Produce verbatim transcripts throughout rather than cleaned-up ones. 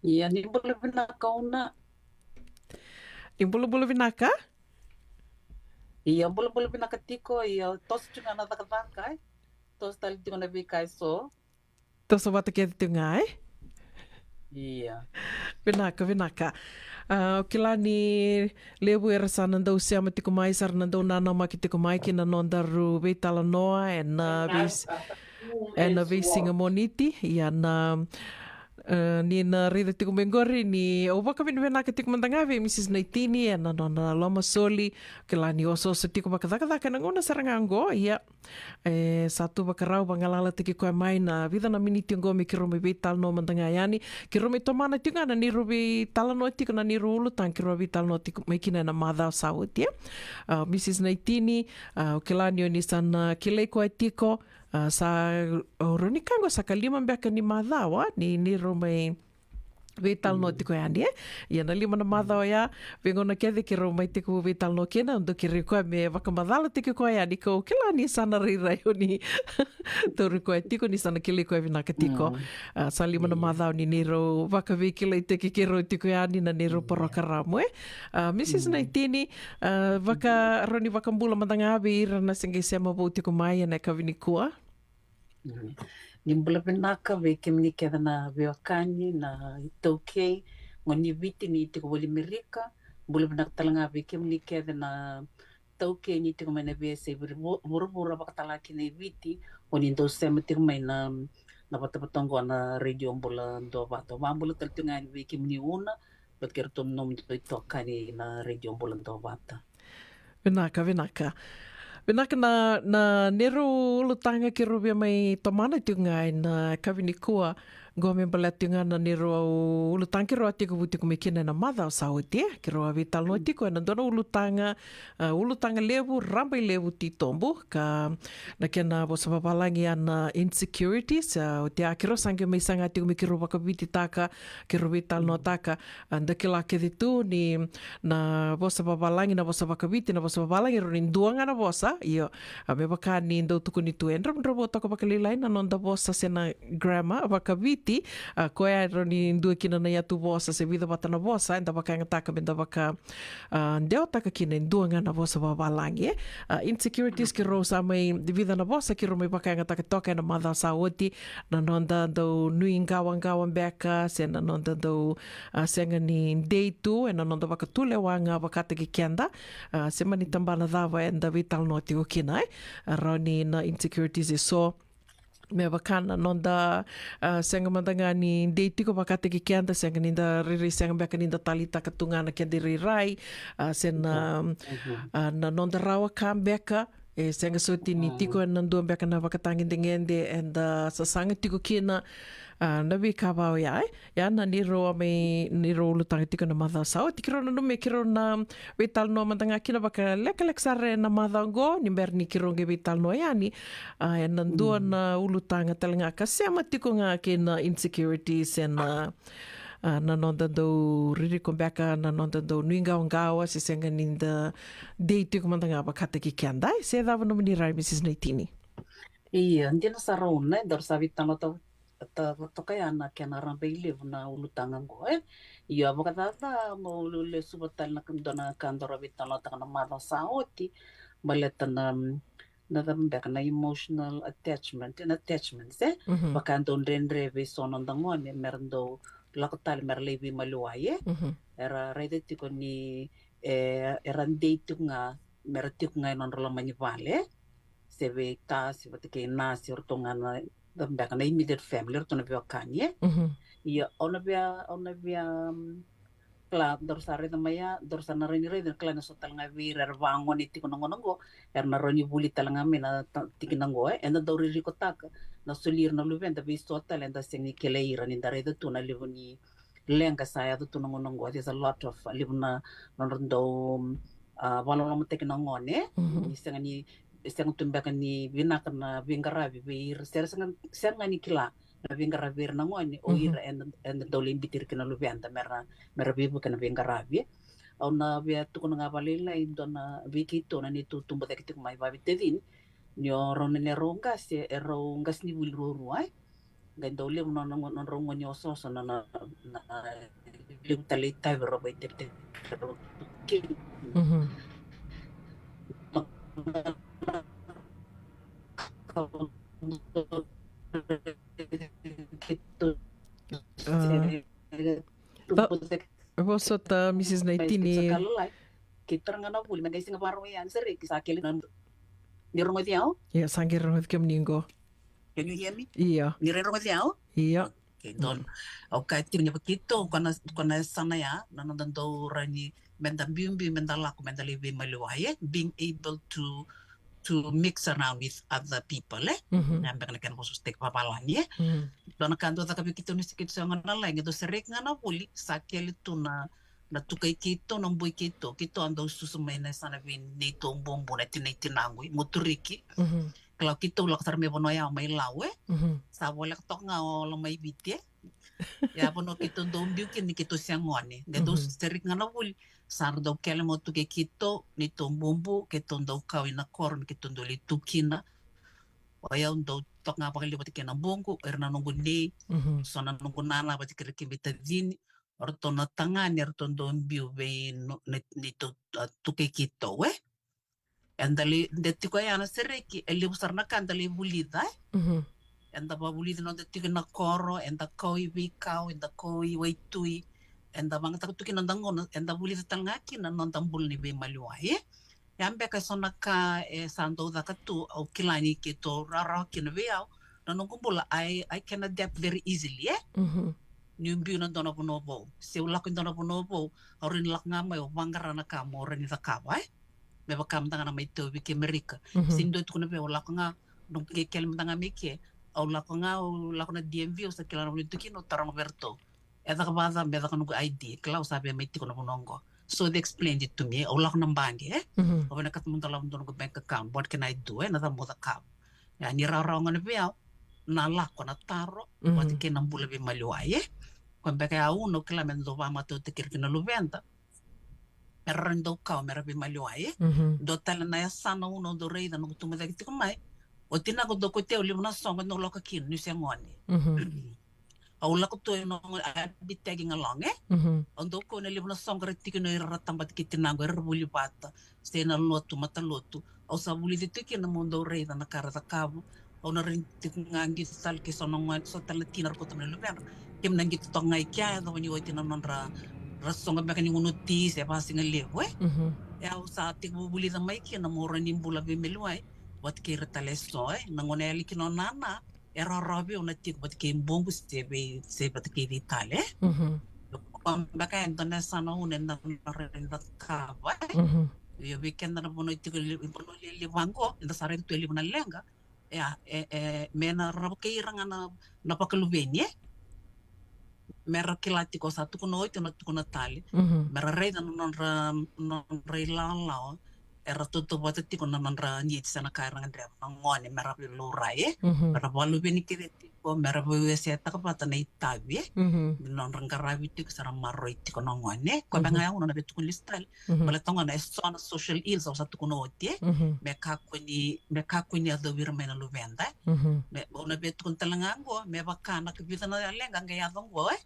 Ia, ni bula vinaka Una. Ni bulabula vinaka. Ia, bulabula vinaka tiko, ia, toso tiko ga na cakacaka, e. Toso tale tiko na veika eso. Toso vata kece tiko ga, e. Ia. Vinaka, vinaka. A, o kila ni levu era sa na dau sema tiko mai, sa ra na dau nanamaki tiko mai ki na nodaru veitalanoa ena veis-, ena veisiga Moniti, ia na, e, ni na raica tiko mai qori ni au vakavinavinaka tiko mada ga vei Mrs Naitini ena nona lomasoli, o kila ni osooso tiko vakacakacaka ena gauna sara ga oqo, ia. E, sa tu vakarau, vagalalataki koya mai na vica na miniti oqo me keirau mai veitalanoa mada ga yani. Keirau mai tomana tiko ga na neirau veitalanoa tiko na neirau ulutaga keirau a veitalanoa tiko mai kina ena macawa sa oti, e. A, Mrs Naitini, a, o kila ni o ni sa na kilai koya tiko, a, sa, o rau ni ka oqo sa ka lima beka ni macawa ni neirau mai veitalanoa tiko yani, e. Ia na lima na macawa oya, veigauna kece keirau mai tekivu veitalanoa kina, dau kerei koya me vakamacalataki koya yani, kau kila ni sa na rairai o ni tauri koya tiko, ni sa na kilai koya vinaka tiko. A, sa lima na macawa ni neirau vakaveikilaitaki keirau tiko yani na neirau parokaramu, e. A, Mrs Naitini, a, vaka, rawa ni vakabula mada ga vei ira na se qai sema vou tiko mai ena yakavi nikua. Mm. Ni bula vinaka vei kemuni kece na veiwekani, na iTaukei, gone ni Viti ni tiko voli Merika. Bula vinaka tale ga vei kemuni kece na iTaukei ni tiko mai na veiyasai vuri-, vu-, vuravura vakatale ga kina i Viti, o ni dau sema tiko mai na, na vatavata oqo na Radio Bula Duavata. Vakabula tale tiko ga yani vei kemuni Una, vata kei iratou na nomudou itokani na Radio Bula Duavata. Vinaka, vinaka. Vinaka na, na neirau ulutaga keirau via mai tomana tiko ga ena yakavi nikua. Qo me baleta tiko ga na neirau ulutaga keirau a tekivu tiko mai kina ena macawa sa oti, e. Keirau a veitalanoa tiko ena dua na ulutaga, a, ulutaga levu, rabailevu titobu, ka na kena vosa vavalagi ya na insecurities, a, oti ya keirau sa qai mai saga tiko me keirau vakavititaka, keirau veitalanoataka, a, da kila kece tu ni na vosa vavalagi, na vosa vakaviti, na vosa vavalagi, e rawa ni dua ga na vosa, io, a, me vaka ni dau tukuni tu e dravudravua toka vakalailai na noda vosa se na grammar vakaviti, a, koya e rawa ni dua kina na iyatuvosa se vica vata na vosa eda vakayagataka meda vaka, a, dewataka kina e dua ga na vosa vavalagi, e. A, insecurities keirau sa mai vica na vosa keirau mai vakayagataka toka ena macawa sa oti, na noda dau nuiqawaqawa beka, se na noda dau, a, sega ni dei tu ena noda vakatulewa ga vakataki keda, a, se mani tabana cava eda veitalanoa tiko kina, e. A, rawa ni na insecurities eso me vaka na noda, a, sega mada ga ni dei tiko vakataki keda, sega ni da rairai, sega beka ni da taleitaka tu ga na keda irairai, a, se na, a, na noda rawa ka beka, e sega soti ni tiko ena dua beka na vakatagedegede eda sasaga tiko kina, a, na veika va oya, e. Ia na neirau a mai, neirau ulutaga tiko na macawa sa oti, keirau nanuma me keirau na veitalanoa mada ga kina vakalekaleka sara ena macawa oqo, ni bera ni keirau qai veitalanoa yani, a, ena dua na ulutaga tale ga ka sema tiko ga kei na insecurities, e na, a, na noda dau ririko beka, na noda dau nuiqawaqawa, se sega ni da dei tiko mada ga vakataki keda, e. Se cava nomuni rai, Mrs Naitini? Ia, dina sara Una, e, daru sa veitalanoa ta-, ta-, toka ya na kena rabailevu na ulutaga oqo, e. Ia, vakacaca, mo lesuva tale na ka, dua na ka daru a veitalanoataka na macawa sa oti, baleta na, na cava beka na emotional attachment, na attachments, e. Vaka dau dredre vei so noda gone, mera dau lako tale, mera lai veimaliwai, e. Era raica tiko ni, e, era dei tiko ga, mera tiko ga ena nodra loma ni vale, se vei ta, se vata kei na, se o ratou ga na, cava beka na immediate family, o ratou na veiwekani, e. Ia, au na via, au na via, mm, kila, daru sa raica mai ya, daru sa na rawa ni raica, kila ni so tale ga vei ira era vagone tiko na gauna oqo, era na rawa ni vuli tale ga mai na ta-, tikina oqo, e. Eda dau ririkotaka na soli ira na luveda vei so tale eda sega ni kilai ira, ni da raica tu na levu ni leqa sa yaco tu na gauna oqo. There's a lot of, a, levu na nodra dau, a, vakalolomataki na gone, e. Ni sega ni, sega tu beka ni vinaka na veiqaravi vei ira, se ra sega, sega ni kila na veiqaravi vei ira na gone, o ira eda, eda dau lai biuti ira kina na luveda mera, mera veivuke na veiqaravi. Au na via tukuna ga vakalailai dua na, vei keitou na neitou tubu cake tiko mai vavitacini, ni o rau na neirau qase, e rau qasenivuli ruarua, e. Qai dau levu na, na, na nodra gone ni osooso na, na, na levu tale itavi rau vakaitavitaki rau kina. Vosota, Mrs Naitini. Keitou ga na vuli, me qai sega vakarogo yani, sereki, sa kele na. Ni rogoci au? Ia, sa qai rogoci kemuni qo. Can you hear me? Ia. Ni rai rogoci au? Ia. Okay, donu. Au kaya tiko ni vei keitou, ko na, ko na yasana ya, na noda dau rawa ni, meda biubiu, meda lako, meda lai veimaliwai, e? Being able to, to mix around with other people, e? Ya beka na kena vosa sotavi vavalagi, e? Dua na ka dau caka vei keitou ni sa keitou sa gone lalai, qai dau sereki ga na vuli, sa kele tu na, na tukai keitou, na boi keitou, keitou a dau susu mai na yasana vei neitou bubu, na tinai tinaqu i Moturiki. Kila, keitou lako sara mai vanua ya mai Lau, e? Sa voleka toka ga o Lau mai Viti, e? Ia vanua keitou dau biu kina ni keitou se gone. Qai dau sereki ga na vuli, sa ra dau kele mai tu kei keitou, neitou bubu, keitou dau kau ina koro me keitou dau lai tu kina. O yau dau toka ga vakalevu vata kei na buqu, era na noqu nei, so na noqu nana vata kei ira kei tacini, o ratou na tagane, eratou dau biu vei no, ne, neitou, a, tukai keitou, e? Eda lai, de tiko ya na sereki, e levu sara na ka eda lai vulica, e? Eda vakavulici noda tiko ina koro, eda kau i veikau, eda kau i waitui, eda vagataka tu kina noda gauna, eda vulica tale ga kina noda bula ni veimaliwai, e? Ya beka e so na ka e sa dau caka tu, au kila ni keitou rawarawa kina vei au, na noqu bula, I, I can adapt very easily, e? Niu biu ina dua na vanua vou, se u lako i dua na vanua vou, au rawa ni lako ga mai, au vaqara na ka meu rawa ni cakava, e? Me vaka mada ga na mai tauvi ki Amerika. Se ni dua e tukuna vei au, au lako ga, noqu qai kele mada ga mai ke, au lako ga, au lako na D M V, au sa kila na vanua e tu kina, au taroga vei iratou, e caka vakacava me caka noqu I D, kila au sa via mai tiko na vanua oqo. So they explained it to me, au lako na baqe, e? Au vinakata meu dolava dua noqu bank account, what can I do, e? Na cava meu cakava? Ia ni rawarawa ga na vei au na lako, na taro vata kei na bula veimaliwai, e? Koya beka ya au na, au kila me dau vakamatautaki ira kina na luveda, me ra rawa ni dau kau me ra veimaliwai, e? Dua tale na yasana au na dau raica, noqu tubu cake tiko mai, o tinaqu dau kauti au levu na soqo, dau lako kina niu se gone. Au lako tu ena gone, a biteki ga loge. Au dau kau na levu na soqo era tiko, na ira ra tabata kei tinaqu, era vuli vata, se na lotu, matalotu. Au sa vulica tiko kina meu dau raica na ka ra cakava. Au na rawa ni tiko ga qito tale ke so na gone, so tale na tina ra kauta mai na luvedra, keimami na qito toka ga i kea, yacova ni oti na nodra, ra soqo beka ni gunu ti se vakasigalevu, e? E au sa tekivu vulica mai kina meu rawa ni bula veimaliwai vata kei ira tale e so, e? Na gauna e yali kina o nana, e rawarawa vei au na tiko vata kei buqu se vei, se vata kei cei tale, e? Koya beka e dua na yasana au na, na rawa ni cakava, e? Io, vei keda na vanua e tiko, vanua lelevu vaqo, eda sa raica tu e levu na leqa. Ia, e, e, me na rawa kei ira ga na, na vakaluveni, e? Me ra kila tiko, sa tukuna oti, au na tukuna tale. Me ra raica na nodra, nodra ilawalawa, era tautauvata tiko na nodra needs, na ka era gadreva, na gone me ra veilaurai, e? Me ra vakaluveni kece tiko, me ra veiwasetaka vata na itavi, e? Me nodra qaravi tiko, sa ra maroroi tiko na gone, e? Koya beka ga au na via tukuna lesu tale. Baleta gona e so na social ills au sa tukuna oti, e? Me kakua ni, me kakua ni yacovi ira mai na luveda, e? Me, au na via tukuna tale ga qo, me vaka na ka vica na leqa qai yaco qo, e?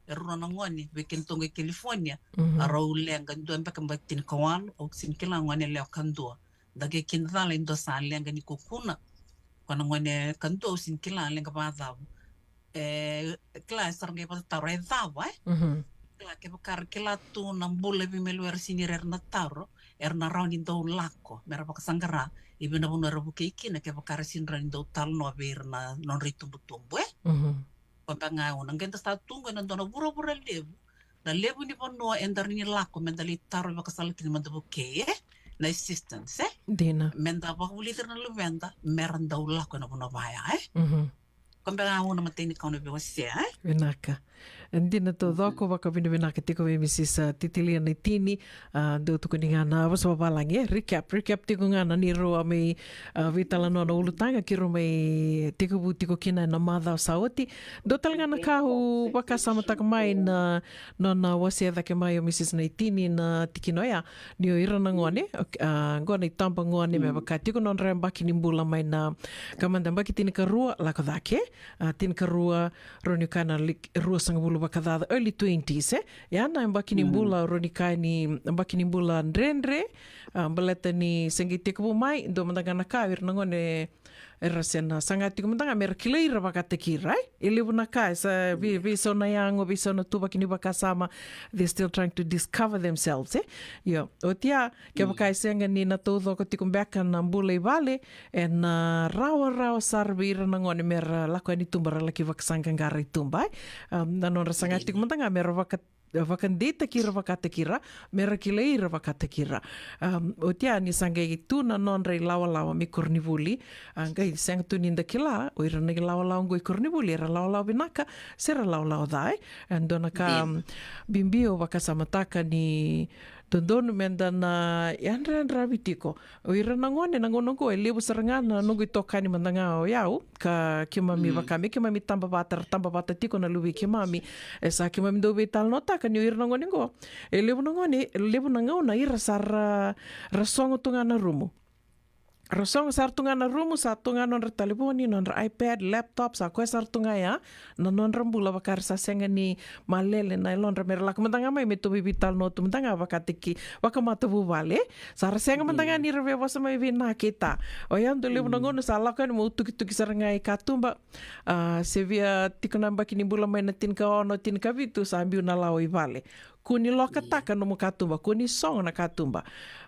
E rua na gone vei kedatou qo i California, a rau leqa, dua beka ba tinikawalu, au sega ni kila, gone yalewa kadua. Da qai kidacala e dua sa leqa ni kukuna. Koya na gone kadua au sega ni kila leqa vakacava. E, kila, e sa ra qai vakatataro, e cava, e? Kila, kevaka ra kila tu na bula veimaliwai, era sega ni rere na taro, era na rawa ni dau lako me ra vakasaqara i vei na vanua era vukei kina, kevaka ra sega ni rawa ni dau talanoa vei ira na nodra itubutubu, e? Koya beka ga au na, qai da sa tu qo ena dua na vuravura levu, na levu ni vanua eda rawa ni lako me da lai taro vakasala kina me da vukei, e? Na assistance, e? Dina. Me da vakavulici ira na luveda me ra dau lako ena vanua vaya, e? Koya beka ga au na imatai ni ka au na via wasea, e? Vinaka. Dina taucoko, vakavinavinaka tiko vei Mrs, ah, Titilia Naitini. Ah, dou tukuni ga na vosa vavalagi, eh? Recap, recap tiko ga na neirau a mai, ah, veitalanoa na ulutaga keirau mai tekivu tiko kina ena macawa sa oti. Dua tale ga na ka au vakasamataka mai na nona wasea cake mai o Mrs Naitini na tikina oya, ni o ira na gone, ok, ah, qo na itaba gone me vaka tiko nodra yabaki ni bula mai na, ka mada yabaki tinikarua lako cake, ah, tinikarua, rawa ni kaya na like ruasagavulu vakacaca, early twenties, eh? Ia na yabaki ni bula, rawa ni kaya ni yabaki ni bula dredre, ah, baleta ni se qai tekivu mai, dua mada ga na ka, o ira na gone era se na saga tiko mada ga mera kilai ira vakataki ira, eh? E levu na ka, e sa vei, veisau na yago, veisau na tuvaki ni vakasama, they're still trying to discover themselves, eh? Io, oti ya, kevaka e sega ni na taucoko tiko beka na bula i vale, ena rawarawa sara vei ira na gone mera lako yani tuba ra laki vakasaqaqara i tuba, eh? Am, na nodra saga tiko mada ga mera vaka, vakadeitaki ira vakataki ira, mera kilai ira vakataki ira. Am, oti ya ni sa qai tu na nodra ilawalawa me koronivuli, a qai sega tu ni da kila o ira na ilawalawa qo i koronivuli era lawalawa vinaka se ra lawalawa ca, eh? E dua na ka, am, bibi au vakasamataka ni dodonu meda na yadrayadravi tiko. O ira na gone na gauna oqo e levu sara ga na noqu itokani mada ga o yau, ka keimami vaka me keimami taba vata, ra taba vata tiko na luvei keimami. E sa keimami dau veitalanoataka ni o ira na gone oqo, e levu na gone, e levu na gauna ira sa ra, ra sogo tu ga na rumu. Ra sogo sara tu ga na rumu, sa tu ga nodra talevoni, nodra iPad, laptop, sa koya sara tu ga ya na nodra bula, vaka ra sa sega ni malele na yalodra mera lako mada ga mai me tou veitalanoa tu mada ga vakataki, vakamatavuvale. Sa ra sega mada ga ni ra via vosa mai vei na keita. O yau dau levu na gauna sa lako yani meu tukituki sara ga i katuba. Ah, se via tiko na yabaki ni bula mai na tinikaono, tinikavitu, sa biu na lawa i vale. Kua ni lokataka nomu katuba, kua ni sogo na katuba.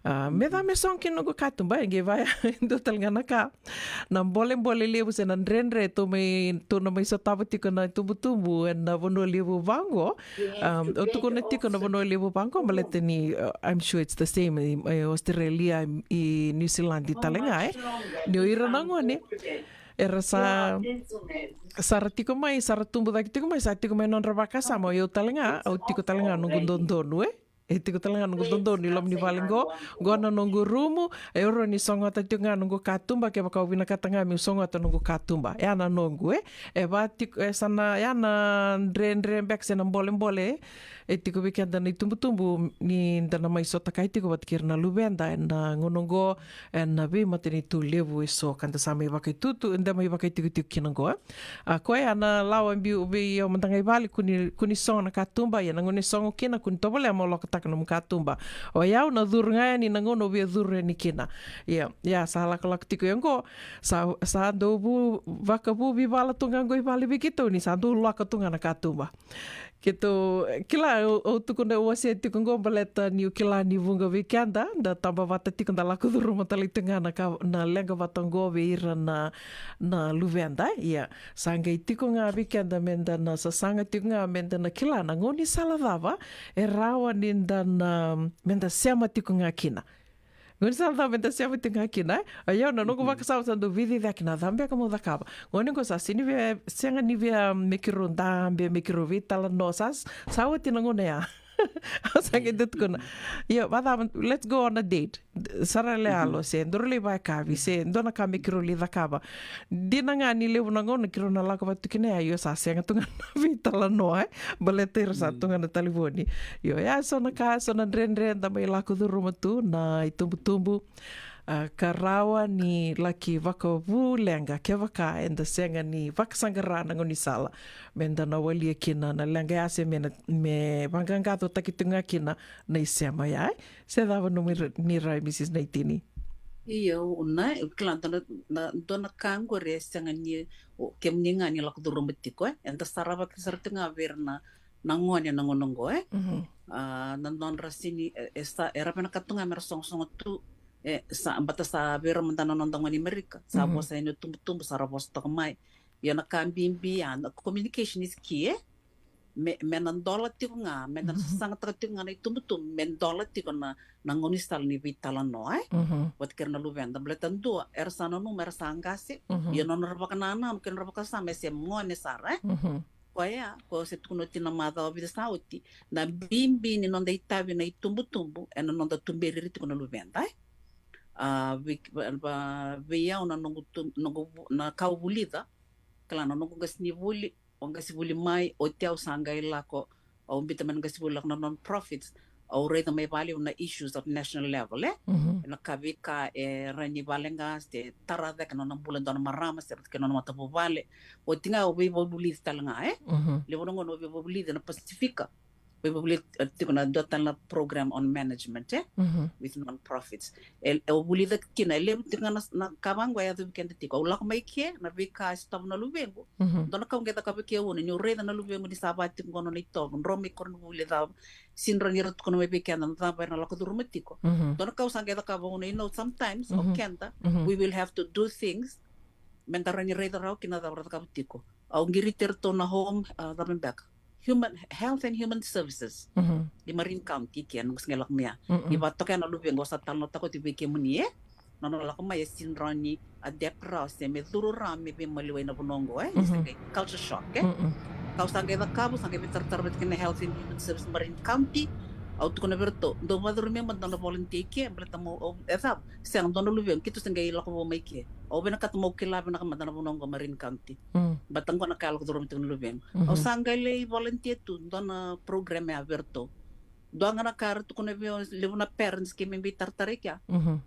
Ah, me ca me sogo kina noqu katuba, e qai vaya e dua tale ga na ka. Na bolebole levu se na dredre tou mai, tou na mai sotava tiko na itubutubu ena vanua levu vaqo. Am, au tukuna tiko na vanua levu vaqo baleta ni, uh, I'm sure it's the same i, i Australia, i New Zealand tale ga, eh? Ni o ira na gone era sa, sa ra tiko mai, sa ra tubu cake tiko mai, sa tiko mai nodra vakasama, o yau tale ga, au tiko tale ga noqu dodonu, eh? E tiko tale ga noqu dodonu i loma ni vale qo, qo na noqu rumu, e rawa ni sogota tiko ga noqu katuba, kevaka au vinakata ga meu sogota noqu katuba. Ya na noqu, eh? E va tiko, e sa na, ya na dredre beka se na bolebole, eh? E tiko vei keda na itubutubu, ni da na mai sotakai tiko vata kei ira na luveda, ena gauna oqo, ena veimatanitu levu eso, ka da sa mai vakaitutu, da mai vakaitikotiko kina oqo, eh? A koya na lawa biu vei au mada ga i vale, kua ni, kua ni sogo na katuba, ia na gauna e sogo kina, kua ni tovolea mo lokataka nomu katuba. O yau na curu ga yani na gauna au via curu yani kina. Ia, ia sa lakolako tiko e oqo, sa, sa dau vu, vakavuvivala tu ga oqo i vale vei keitou ni sa dau lako tu ga na katuba. Keitou, kila, au, au tukuna, au wasea tiko oqo baleta niu kila ni vuqa vei keda, da taba vata tiko, da lako curuma tale tiko ga na ka, na leqa vata oqo vei ira na, na luveda, ia. Sa qai tiko ga vei keda meda na sasaga tiko ga meda na kila na gaunisala cava e rawa ni da na, meda sema tiko ga kina. Gaunisala cava meda sema tiko ga kina, eh? O yau na noqu vakasama sa dau veiciciyaki na cava beka meu cakava. Gauna oqo sa sega ni via, sega ni via me keirau dabe, me keirau veitalanoa, sa, sa oti na gauna ya. Au sa qai dau tukuna, ia, vacava, let's go on a date. Sa ra lai yalo, se daru lai vakayakavi, se dua na ka me keirau lai cakava. Dina ga ni levu na gauna keirau na lako vata tu kina ya, io sa sega tu ga na veitalanoa, eh? Baleta ira sa tu ga na talevoni. Io, ya so na ka, so na dredre da mai lako curuma tu na itubutubu. Ah, ka rawa ni laki vakavu leqa kevaka eda sega ni vakasaqara na gaunisala meda na walia kina na leqa ya, se me na, me vaqaqacotaki tu ga kina na isema ya, eh? Se cava nomu ira-, ni rai, Mrs Naitini? Io, na, kila, dua na, na, dua na ka qori e sega ni, o, kemuni ga ni lako curuma tiko, eh? Eda sarava sara tiko ga vei ira na, na gone na gauna oqo, eh? Mhm. Ah, na nodra sini, e, e sa, era vinakata tu ga mera sogosogo tu, e, sa, baleta sa vei ira mada na noda gone i Merika, sa vosa yani o tubutubu, sa ra vosa toka mai. Ia na ka bibi ya, na communication is key, eh? Me, me na dola tiko ga, me na sasagataka tiko ga na itubutubu, me dola tiko na, na gaunisala ni veitalanoa, eh? Mhm. Vata kei ira na luveda, baleta dua, era sa nanuma era sa qase, mhm, ia na nodra vakanananu kei na nodra vakasama e se gone sara, eh? Mhm. Koya, ko se tukuna oti na macawa vica sa oti, na bibi ni noda itavi na itubutubu ena noda tuberi ira tiko na luveda, e. A, vei, va, va, vei au na noqu tu, noqu vu-, na ka au vulica, kila na noqu qasenivuli, au qasenivuli mai, oti au sa qai lako, au biuta mai na qasenivuli lako na non-profits, au raica mai vakalevu na issues of national level, e? Mhm. Na ka veika e rawa ni vale ga, se tara cake na nona bula dua na marama, se rawa ni nona matavuvale. Oti ga au veivakavulici tale ga, e? Mhm. Levu na gauna au veivakavulici na Pasifika. Veivakavulici, e, tiko na dua tale na program on management, e? Mhm. With non-profits. E, e, au vulica kina, e levu tiko ga na, na ka vaqo e yacovi keda tiko. Au lako mai ke, na veika e sotava na luvequ. Mhm. Dua na ka au qai cakava ke, au na, niu raica na luvequ ni sa va tiko qo na nona itovo, dro mai koronivuli cava, sega ni rawa ni ra tukuna mai vei keda na cava era na lako curuma tiko. Mhm. Dua na ka au sa qai cakava, au na, you know, sometimes, o Mhm. keda, Mhm. we will have to do things, meda rawa ni raica rawa kina na cava ra cakava tiko. Au qiriti iratou na home, a, cava beka, human, health and human services. Mhm. I Marin County ke, na qai lako mai ya. Mm-mm. Ni vakatokai na luvequ, au sa talanoataka oti vei kemuni, e? Na nona lako mai e sega ni rawa ni adapt rawa se me curu rawa me veimaliwai na vanua oqo, e? Mhm. Ni se qai culture shock, e? Mm-mm. Ka au sa qai cakava, sa qai veitaratara vata kei na Health and Human Service Marin County. Au tukuna vei iratou, dou vakacurumi mada na volunteer ke, baleta mo, o, e cava, sega, dua na luvequ, keitou se qai lako vou mai ke. Au vinakata mo kila vinaka mada na vanua oqo Marin County. Mm. Baleta qo na ka e lako curuma tiko na luvequ. Mhm. Au sa qai lai volunteer tu, dua na program ya vei iratou. Dua ga na ka era tukuna vei au, levu na parents keimami veitaratara i kea. Mhm.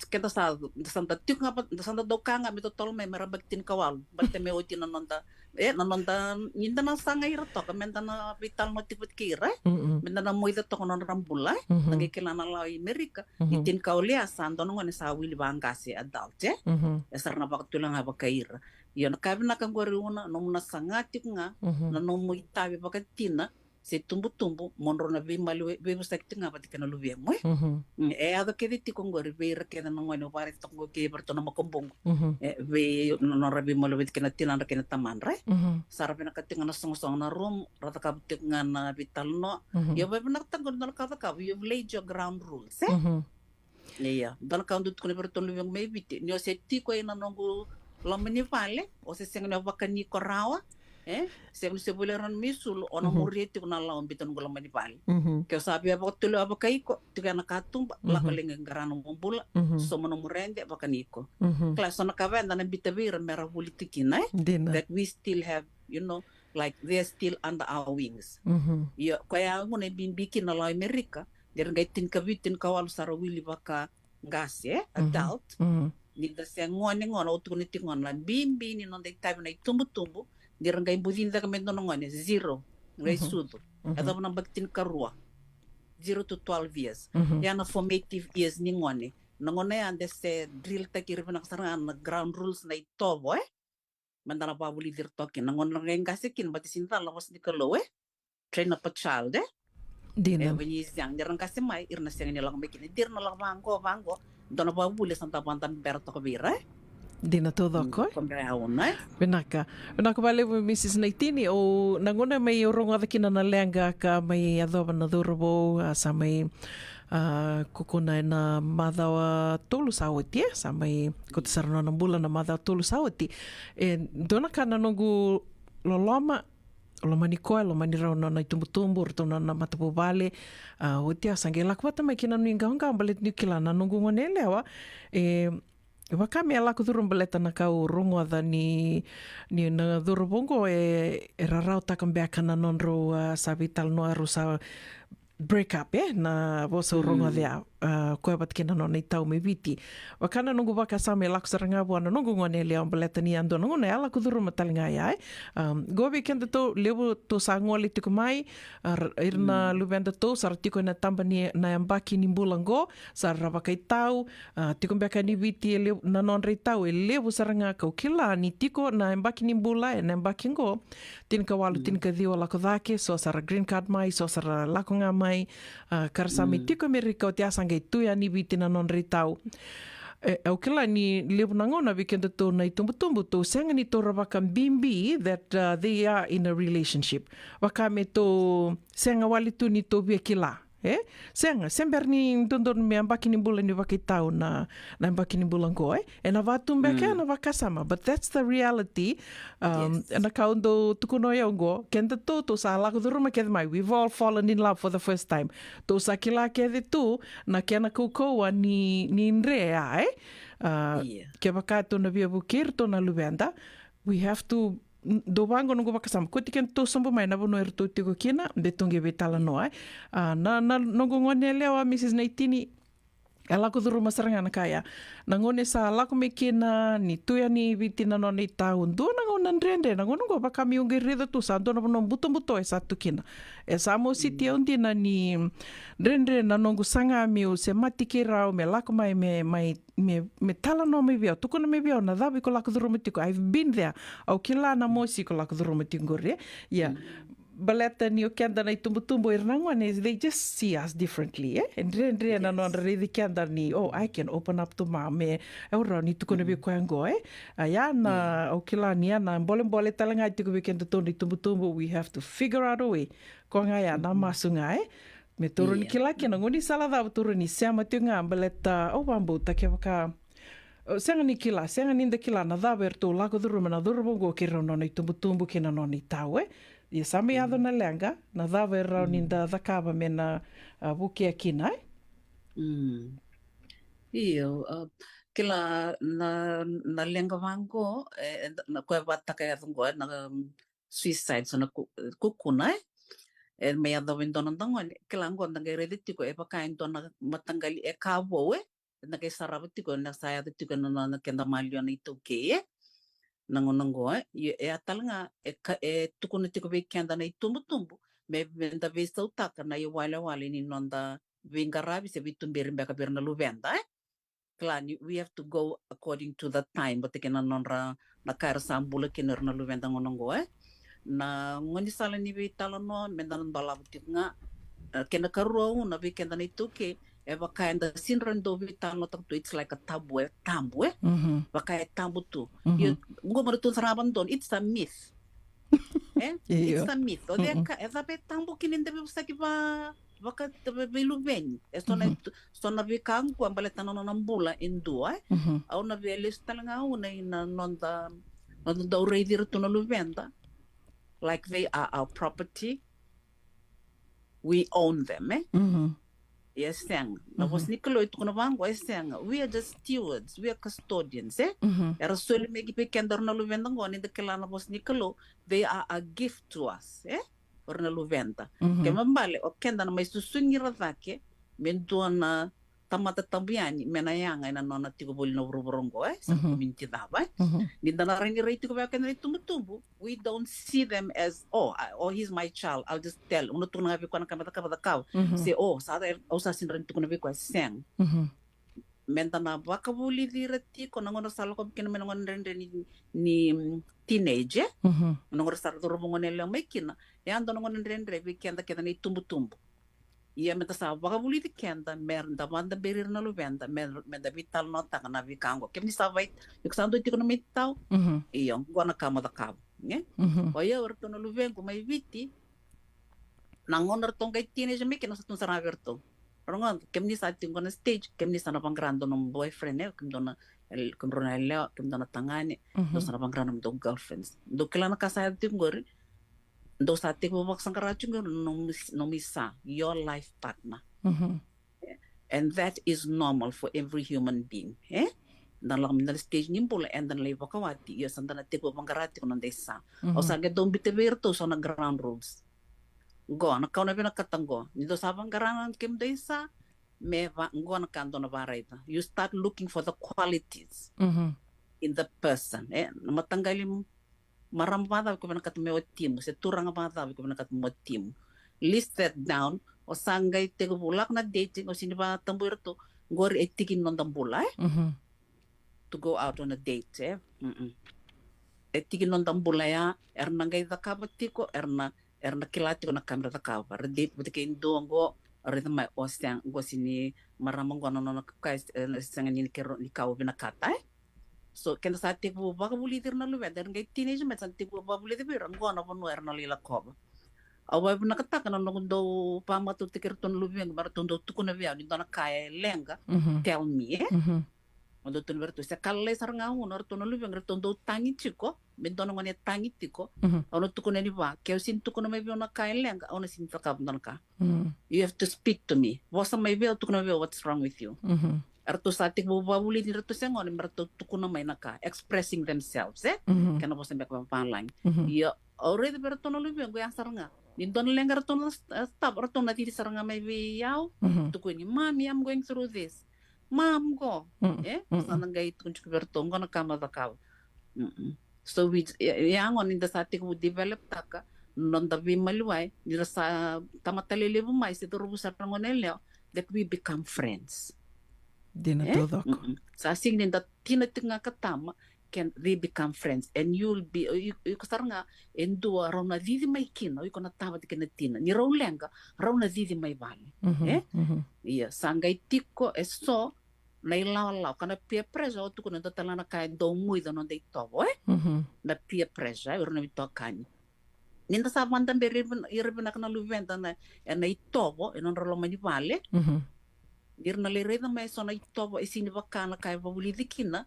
Keda sa, da sa da tiko ga, da sa da dau ka ga me totolo mai, me ra yabaki tinikawalu. Baleta me oti na noda, e, na noda, ni da na saga ira toka, me da na veitalanoa tiko vata kei ira, e? Mm-mm. Me da na moica toka na nodra bula, e? Mhm. Da qai kila na lawa i Merika, ni Mhm. tinikawalu ya sa dua na gone sa wili vaqase, adult, e? Mhm. E sa ra na vakatulewa ga vakai ira. Io, na ka vinaka qori, Una, nomu na saga tiko ga, Mhm. na nomu itavi vakatina, se tubutubu, mo drau na veimaliwai, veivosaki tiko ga vata kei na luvemu, e? Mhm. Mm, e yaco kece tiko qori vei ira kece na gone, au vakaraica toka qo kei vei iratou na makubuqu. Mhm. E, vei, no, nodra veimaliwai vata kei na tinadra kei na tamadra, e? Mhm. Sa ra vinakata tiko ga na sogosogo na room, ra cakava tiko ga na veitalanoa. Mhm. Io, veivinakata qori na ka cakava, you've laid your ground rules, e? Mhm. Ia, dua na ka au dau tukuna vei iratou na luvequ mai Viti, ni o se tiko ena noqu loma ni vale, o se sega ni o vakani iko rawa, e? Sega ni se voli rawa na nomu isulu, o na Mhm. muria tiko na lawa biuta noqu loma ni vale. Mhm. Ke o sa via vakatulewa vakai iko, tiko ena katuba, Mhm. lako lai qara nomu bula, Mhm. sauma nomu rede, vakani iko. Mhm. Kila, so na ka vei eda na biuta vei ira me ra voli tiko kina, e? Dina. That we still have, you know, like, they are still under our wings. Mhm. Io, koya gona e bibi kina na lawa i Merika, ni ra qai tinikavitu, tinikawalu sa ra wili vaka qase, e, Mhm. adult. Mhm. Ni da se gone gona, au tukuna tiko gona, na bibi ni noda itavi na itubutubu, ni ra qai bucini cake me dua na gone, zero, qai Mhm. sucu. Mhm. E cava na yabaki tinikarua, zero to twelve years. Mhm. Ya na formative years ni gone. Na gauna ya da se drill taki ira vinaka sara ga na ground rules, na itovo, e? Me da na vakavulici ira toka kina. Na gauna ra qai qase kina, baleta sega ni cala na vosa ni Kalou, e? Train up a child, e? Dina. E, when he is young, ni ra qase mai, ira na sega ni lako mai kina. Dira na lako vaqo, vaqo. Dua na vakavuvuli sa da vakadabera toka vei ira, e? Dina taucoko, e? Ko bera ya Una, e? Vinaka. Vinaka vakalevu, Mrs Naitini. O, na gauna mai au rogoca kina na leqa ka mai yacova na cauravou, a, sa mai, a, kukuna ena macawa tolu sa oti, e? Sa mai kauta sara na nona bula na macawa tolu sa oti. E dua na ka na noqu loloma, lomani koya, lomani rau na nona itubutubu, ratou na nona matavuvale. A, oti au sa qai lako vata mai kina na nuiqawaqawa, baleta niu kila na noqu gone yalewa, e, vaka me a lako curuma, baleta na ka au rogoca ni, ni na cauravou qo, e, era rarawataka beka na nodrau, a, sa veitalanoa, rau sa break up, e, na vosa au rogoca ya, a, koya vata kei na nona itau mai Viti. Vaka na noqu vakasama e lako sara ga vua na noqu gone yalewa, baleta ni a dua na gauna e a lako curuma tale ga ya, e. Am, qo vei kedatou, levu tou sa gole tiko mai, a, ra-, ira na luvedatou sa ra tiko ena taba ni, na yabaki ni bula qo, sa ra vakaitau, a, tiko beka ni Viti e levu, na nodra itau e levu sara ga, kau kila ni tiko na yabaki ni bula, ena yabaki qo, tinikawalu, tinikaciwa lako cake, so sa ra green card mai, so sa ra lako ga mai, a, ka ra sa mai tiko Amerika, oti a sa qai tu yani Viti na nodra itau. E, au kila ni levu na gauna vei kedatou na itubutubu, tou sega ni tou ra vakabibi that, a, they are in a relationship. Vaka me tou sega wale tu ni tou via kila. E sega, se bera ni dodonu me yabaki ni bula ni vakaitau na, na yabaki ni bula oqo, e? E na vatu beka, mm, na vakasama. But that's the reality. Um, yes. Na ka au dau tukuna o yau oqo, keda tou, tou sa lako curuma kece mai. We've all fallen in love for the first time. Tou sa kila kece tu na kena kaukauwa ni, ni dre ya, e? Uh, yeah. Kevaka tou na via vukei iratou na luveda, we have to, dou vaqo noqu vakasama, koti keda tou sobu mai na vanua eratou tiko kina, de tou qai veitalanoa, e? A, na, na noqu gone yalewa, Mrs Naitini, e lako curuma sara ga na ka ya. Na gauna e sa lako mai kina, ni tu yani i Viti na nona itau, dua na gauna dredre, na gauna oqo vaka meu qai raica tu sa dua na vanua butobuto e sa tu kina. E sa mositi au dina ni dredre na noqu saga meu semati keirau me lako mai me, mai me, me talanoa mai vei au, tukuna mai vei au na cava iko lako curuma tiko. I've been there. Au kila na mosi iko lako curuma tiko qori, e? Ia, baleta ni o keda na itubutubu, ira na gone, they just see us differently, e? E dredre na nodra raici keda ni, oh, I can open up to mom, e, au rawa ni tukuna vei koya qo, e? A, ia na, au kila ni ya na bolebole tale ga tiko vei kedatou na itubutubu, we have to figure out a way. Ko ga ya na masu ga, e? Me tou rawa ni kila kina, gaunisala cava tou rawa ni sema tiko ga, baleta au vakabauta kevaka, o, sega ni kila, sega ni da kila na cava eratou lako curuma na cauravou oqo kei rau nona itubutubu kei na nona itau, e? Ia sa mai yaco na leqa, na cava e rawa ni da cakava me na, a, vukea kina, e? Mm. Io, a, kila na, na leqa vaqo, e, e, na koya vakataka yaco qo, e, na, um, suicide, so na ku-, kukuna, e? E mai yacova e dua na noda gone. Kila qo da qai raica tiko, e vaka e dua na mataqali e ka vou, e? Da qai sarava tiko, na sa yaco tiko na, na, na keda maliwa na iTaukei, e? Na gauna qo, e? Io, e a tale ga, e ka, e tukuna tiko vei keda na itubutubu, me, me da veisautaka na iwalewale ni noda veiqaravi se veituberi beka vei ira na luveda, e? Kila ni we have to go according to the time, vata kei na nodra, na ka era sa bula kina o ira na luveda gauna oqo, e? Na gaunisala ni veitalanoa, me da na dolava tiko ga, e, kei na karua una vei keda na iTaukei, e vaka eda sega ni dau veitalanoataka tu, it's like a tabu, e tabu, e? Mhm. Vaka e tabu tu. Mhm. Io, qo maratou sara ga vakadodonu, it's a myth. E? Io. It's a myth. O cei ka, e cava e tabu kina eda veivosaki va, vaka, vei, veiluveni. E so na, mhm, tu-, so na veika qo baleta na nona bula e dua, e? Mhm. Au na via lesu tale ga au na, i na noda, noda dau raici ira tu na luveda like they are our property. We own them, e? Mhm. Ia e sega. Na, mhm, vosa ni Kalou e tukuna vaqo, e sega. We are just stewards, we are custodians, e? Mhm. Era soli mai ki vei keda o ira na luveda qo, ni da kila na vosa ni Kalou, they are a gift to us, e? O ira na luveda. Mhm. Kena ibalebale, o keda na mai susugi ira cake me dua na tamata tabu yani me na yaga ena nona tiko voli na vuravura oqo, e? Se, mhm, community cava, e? Mhm. Ni da na rai ni rai tiko vei keda na itubutubu, we don't see them as, oh, I, oh, he's my child, I'll just tell. Au na tukuna ga vei koya na ka me cakava, cakava. Mhm. Se, oh, sa, au sa sega ni rawa ni tukuna vei koya, sega. Mhm. Me da na vakavulici ira tiko na gauna sa lako kina mai na gauna dredre ni, ni, mm, teenage, e? Mhm. Na gauna sa cauravou gone yalewa mai kina. E a dua na gauna dredre vei keda, keda na itubutubu. Ia me da sa vakavulici keda me da vakadaberi ira na luveda, me, me da veitalanoataka na veika oqo. Kemuni sa vai, iko sa dua tiko na mai tau. Mhm. Io, oqo na ka mo cakava, e? Mhm. O yau, o iratou na luvequ mai Viti, na gauna ratou qai teenage mai kina, au sa tukuna sara ga vei iratou, rogoca, kemuni sa tiko qo na stage, kemuni sa na vaqara dua na boyfriend, e, kemudou na, kemudrau na yalewa, kemudou na tagane, mhm, dou sa na vaqara nomudou girlfriends. Dou kila na ka sa yaco tiko qori, dou sa tekivu vakasaqara tiko qori na nomu, nomu isa, your life partner. Mhm. And that is normal for every human being, e? Da lako mai na stage ni bula, eda na lai vakawati, io sa da na tekivu vaqara tiko na noda isa. Mhm. Au sa qai dau biuta vei iratou so na ground rules. Qo na ka au na vinakata qo, ni dou sa vaqara na kemudou isa, me va, qo na ka dou na varaica. You start looking for the qualities, mhm, in the person, e? Na mataqali marama vacava iko vinakata me watimu, se turaga vacava iko vinakata me watimu. List that down. O sa qai tekivu lako na dating, o sega ni vakatabui iratou, qori e tiki ni noda bula, e? Mhm. To go out on a date, e? Mm-mm. E tiki ni noda bula ya, era na qai cakava tiko, era na, era na kila tiko na ka mera cakava. Ra date vata kei dua qo, raica mai, o sega, qo sega ni marama qo na nona ka, e, sega ni kero ni ka au vinakata, e? So keda sa tekivu vakavulici ira na luveda, era qai teenage mai, sa tekivu vakavulici vei ira, qo na vanua era na lai lakova. Au vakavinakataka na noqu dau vakamatautaki iratou na luvequ me ratou dau tukuna vei au ni dua na ka e leqa, tell me, e? Au dau tukuna vei iratou, se ka lalai sara ga, au na, ratou na luvequ ratou dau tagi tiko, me dua na gone e tagi tiko. Au na tukuna ni vaka, ke o sega ni tukuna mai vei au na ka e leqa, au na sega ni cakava dua na ka. You have to speak to me. Vosa mai vei au, tukuna vei au what's wrong with you. Eratou sa tekivu vakavulici iratou se gone me ratou tukuna mai na ka, expressing themselves, e? Kena vosa beka vavalagi. Ia, au raica vei iratou na luvequ ya sara ga. Ni dua na leqa ratou na, e, stava, ratou na cici sara ga mai vei au. Tukuni, "Mommy, I'm going through this." "Mom, qo." E? Sa na qai tukuni tiko vei iratou, "Qo na ka mo cakava." So we, ya, ya gona ni da sa tekivu developtaka na noda veimaliwai, ni da sa tamata lelevu mai, se cauravou sara na gone yalewa, that we become friends. Dina taucoko. Sa sega ni da tina tiko ga ka tama, can they become friends, and you'll be, o iko sara ga e dua rau na cici mai kina, o iko na tavata kei na tina. Ni rau leqa, rau na cici mai vale. E? Ia, sa qai tiko e so na ilawalawa, ka na peer pressure, au tukuna, dua tale na ka e dau guica noda itovo, e? Na peer pressure, e, o ira na veitokani. Ni da sa vakadaberi ira vina-, ira vinaka na luveda na, ena itovo, e nodra loma ni vale. Ni ra na lai raica mai e so na itovo e sega ni vaka na ka e vakavulici kina,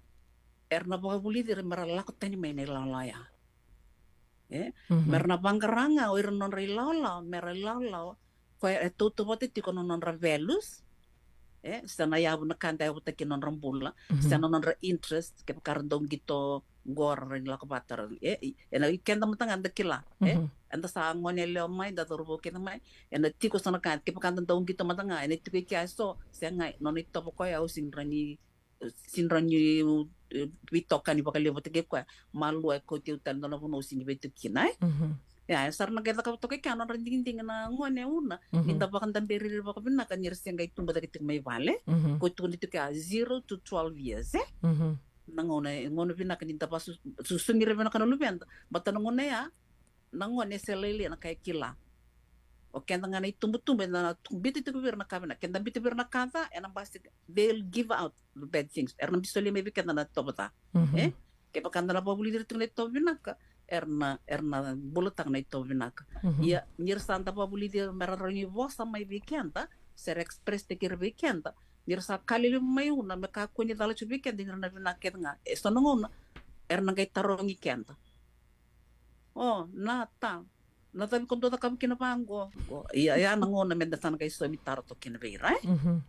era na vakavulici ira me ra lako tani mai na ilawalawa ya. E? Me ra na vaqara ga o ira na nodra ilawalawa me ra ilawalawa koya e tautauvata tiko na nodra values. E? Se na yavu, na ka da yavutaki na nodra bula, se na nodra interest, kevaka ra dau qito qo, ra rawa ni lako vata, ra, e, e, ena, i keda mada ga da kila, e? Eda sa gone yalewa mai, da cauravou kece mai, ena tiko so na ka, kevaka da dau qito mada ga, ena tiko i kea e so, se qai, nona itovo koya, au sega ni rawa ni, sega ni rawa ni, e, veitokani vakalevu vata kei koya, malua e kauti au tale dua na vanua au sega ni vei tu kina, e? Ia, e sa ra na qai cakava toka i kea na nodra digidigi na gone, una ni da vakadaberi ira vakavinaka ni ra se qai tubu cake tiko mai vale. Ko tukuni tiko ya zero to twelve years, e? Na gauna, e gauna vinaka ni da vasu-, susugi ira vinaka na luveda. Baleta na gauna ya, na gone e se lailai na ka e kila. O keda ga na itubutubu, eda na tu-, biuta tiko vei ira na ka vinaka. Keda biuta vei ira na ka ca, ena basika, they'll give out the bad things. Era na biu solia mai vei keda na itovo ca. E? Kevaka da na vakavulici ira tiko na itovo vinaka, era na, era na bulataka na itovo vinaka. Ia, ni ra sa da vakavulici ira me ra rawa ni vosa mai vei keda, se ra express-taki ira vei keda, ni ra sa ka lelevu mai, una me kakua ni cala tiko vei keda, ni ra na vinaka kece ga. E so na gauna, era na qai tarogi keda. O, na ta, na cava ko dau cakava kina vaqo, qo. Ia, ia na gauna me da sa na qai saumi taro toka kina vei ira, e?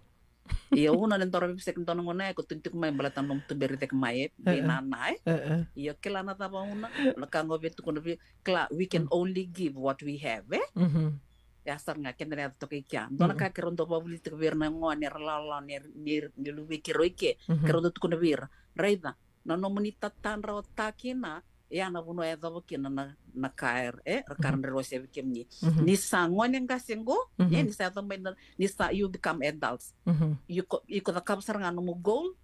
Ia, una ni dau ra veiveisaki dua na gauna, e, ko tukuni tiko mai baleta na nomu tuberi cake mai, e, vei nana, e? Ia, kila na cava una, na ka qo vei tukuna vei, kila, we can only give what we have, e? Ia sara ga, keda na yaco toka i kea. Dua na ka keirau dau vakavulici tiko vei ira na gone, era lawalawa, ni, ni, ni luvei keirau i ke, keirau dau tukuna vei ira. Raica, na nomuni tatadra o ta kina, ia na vanua e yacova kina na, na ka era, e, ra ka ra dredre wasea vei kemuni. Ni sa gone qase qo, e, ni sa yaco mai na, ni sa, you become adults. Iko, iko cakava sara ga nomu goal,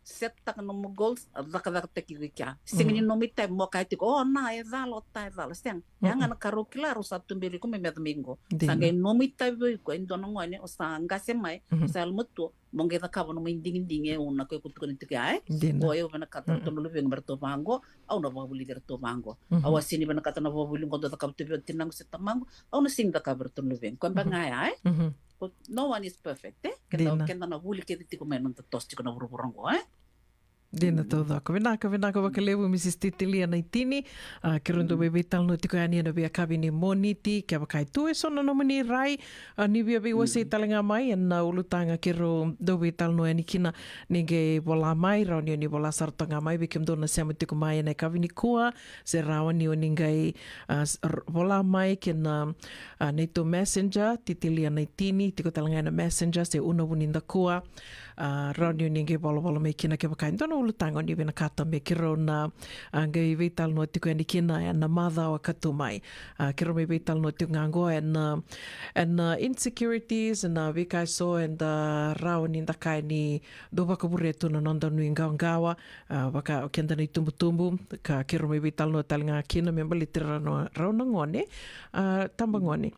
set-taka nomu goals, cakacakataki iko i kea. Sega ni nomu itavi mo kaya tiko, o, na, e cala, o ta, e cala. Sega. Ya ga na ka rau kila, rau sa tuberi iko mai me yaco mai qo. Sa qai nomu itavi o iko, e dua na gone, o sa qase mai, sa yalomatua, mo qai cakava nomu idigidigi, e, una ko iko tukuna tiko ya, e? O yau vinakata ratou na luvequ me ratou vaqo, au na vakavulici ratou vaqo. Au a sega ni vinakata na vakavuli qo dau cakava tu vei au tinaqu se tamaqu, au na sega ni cakava vei ratou na luvequ. Koya beka ga ya, e? Ko, no one is perfect, e? Keda, keda na vuli kece tiko mai na noda toso tiko na vuravura qo, e? Dina taucoko. Vinaka, vinaka vakalevu, Mrs Titilia Naitini. A, keirau dau veiveitalanoa tiko yani ena veiyakavi ni Moniti, kevaka e tu e so na nomuni rai, a, ni via veiwasei tale ga mai ena ulutaga keirau dau veitalanoa yani kina, ni qai vola mai, rawa ni o ni vola sara toka ga mai vei kemudou na sema tiko mai ena yakavi nikua, se rawa ni o ni qai, a, vola mai kei na, a, neitou messenger, Titilia Naitini, tiko tale ga ena messenger, se Una Vunidakua. A, rawa ni o ni qai volavola mai kina kevaka e dua na ulutaga o ni vinakata me keirau na, a, qai veitalanoa tiko yani kina ena macawa ka tu mai. A, keirau mai veitalanoa tiko ga qo ena, ena insecurities, na veika e so eda rawa ni da kaya ni dau vakavurea tu na noda nuiqawaqawa, a, vaka o keda na itubutubu, ka keirau mai veitalanoa tale ga kina me baleti rau na, rau na gone, a, tabagone.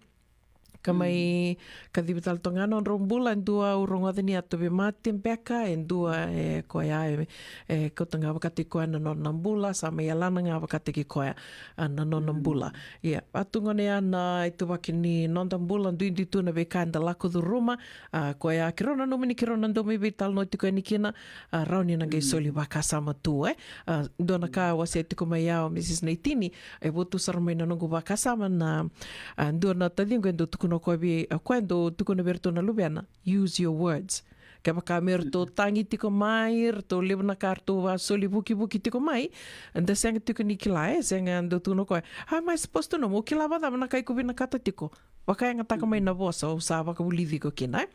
Ka mai kacivi tale toka ga na nodrau bula, e dua au rogoca ni a tauvimate beka, e dua e koya e, e kauta ga vakataki koya na nona bula, sa mai yalana ga vakataki koya, a, na nona bula. Ia, a tu gona ya na ituvaki ni noda bula, duidui tu na veika eda lako curuma. A, koya keirau nanuma ni keirau na dau mai veitalanoa tiko yani kina, a, rawa ni na qai soli vakasama tu, e. A, dua na ka wasea tiko mai ya o Mrs Naitini, e vo tu sara mai na noqu vakasama na, a, dua na taciqu e dau tukuna o koya vei, a, koya e dau tukuna vei iratou na luvena, use your words. Kevaka me ratou tagi tiko mai, ratou levu na ka ratou vasoli vukivuki tiko mai, da sega tiko ni kila, e, sega, dau tukuna o koya, "Am I supposed to know?" Mo kila vacava na ka iko vinakata tiko. Vakayagataka mai na vosa au sa vakavulici iko kina, e.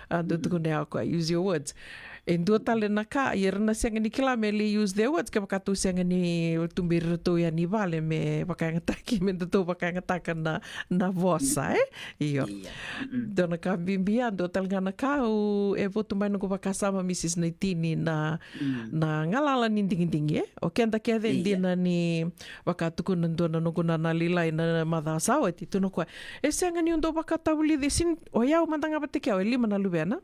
A, dau tukuna ya o koya, use your words. E dua tale na ka, ia era na sega ni kila me lai use their words, kevaka tou sega ni tuberi iratou yani vale me vakayagataki, me datou vakayagataka na, na vosa, e? Io. Ia. Dua na ka bibi ya, dua tale ga na ka au, e votu mai noqu vakasama Mrs Naitini na, na galala ni digidigi, e? O keda kece dina ni vakatukuna dua na noqu nana lailai na macawa sa oti, tukuna o koya, e sega niu dau vakatavulici, sini, o yau mada ga vata kei au e lima na luvena.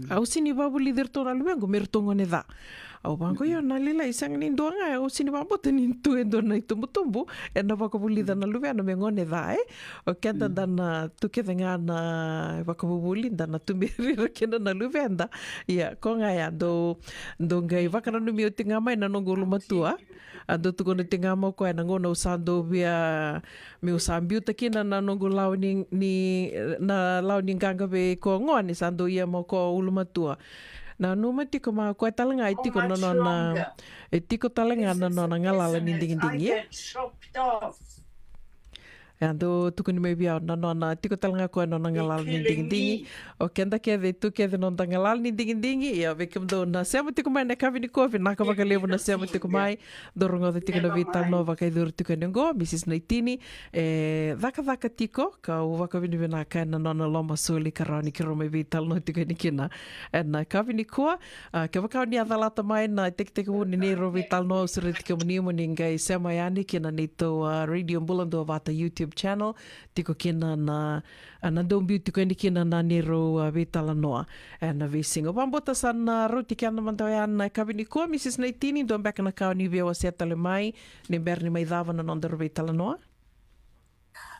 Au sini vavulici iratou na luvequ me ratou gone ca. Au vaqo, io na lailai, sega ni dua ga, au sini vabauta ni tu e dua na itubutubu ena vakavulica na luvena me gone ca, e. O keda da na tu kece ga na vakavuvuli, da na tuberi ira kina na luveda. Ia, ko ga ya dau, dau qai vakananumi oti ga mai na noqu ulumatua. A dau tukuna tiko ga mai o koya na gauna au sa dau via, meu sa biuta kina na noqu lawa ni, ni, na lawa ni qaqa vei koya gone, sa dau ia mai o koya ulumatua. Nanuma tiko mai o koya tale ga e tiko na nona, e tiko tale ga na nona galala ni digidigi. E a dau tukuni mai vei au na nona, tiko tale ga o koya na nona galala ni digidigi. O keda kece, tu kece na noda galala ni digidigi. Ia, vei kemudou na sema tiko mai na yakavi nikua, vinaka vakalevu na sema tiko mai. Dou rogoca tiko na veitalanoa vakayacori tiko yani oqo, Mrs Naitini. E cakacaka tiko, kau vakavinavinaka ena nona loma soli ka rawa ni keirau mai veitalanoa tiko yani kina ena yakavi nikua. A, kevaka o ni a calata mai na tekitekivu ni neirau veitalanoa, au sureti kemuni mo ni qai sema yani ki na neitou, a, Radio Bula Duavata YouTube channel. Tiko kina na, a, na dau biu tiko yani kina na neirau, a, veitalanoa ena veisiga. Vakabauta sa na rauti keda mada oya na yakavi nikua, Mrs Naitini, dua beka na ka o ni via wasea tale mai ni bera ni mai cava na nodaru veitalanoa?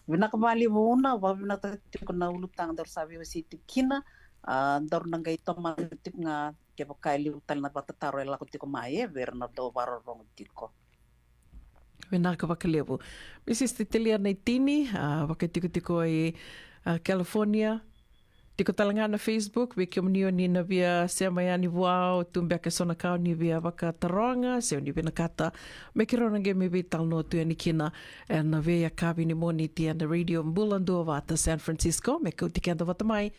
Vinaka vakalevu Una, vakavinavinaka tiko na ulutaga daru sa veiwasei tiko kina, a, daru na qai tomana tiko ga kevaka e levu tale na vakatataro e lako tiko mai, e, vei ira na dau vakarorogo tiko. Vinaka vakalevu. Mrs Tetalia Naitini, a, vakaitikotiko i, a, California. Tiko tale ga na Facebook, vei kemuni o ni na via sema yani vua, o tu beka eso na ka o ni via vakataroga, se o ni vinakata me keirau na qai mai veitalanoa tu yani kina ena veiyakavi ni Moniti ena Radio Bula Duavata San Francisco, me kauti keda vata mai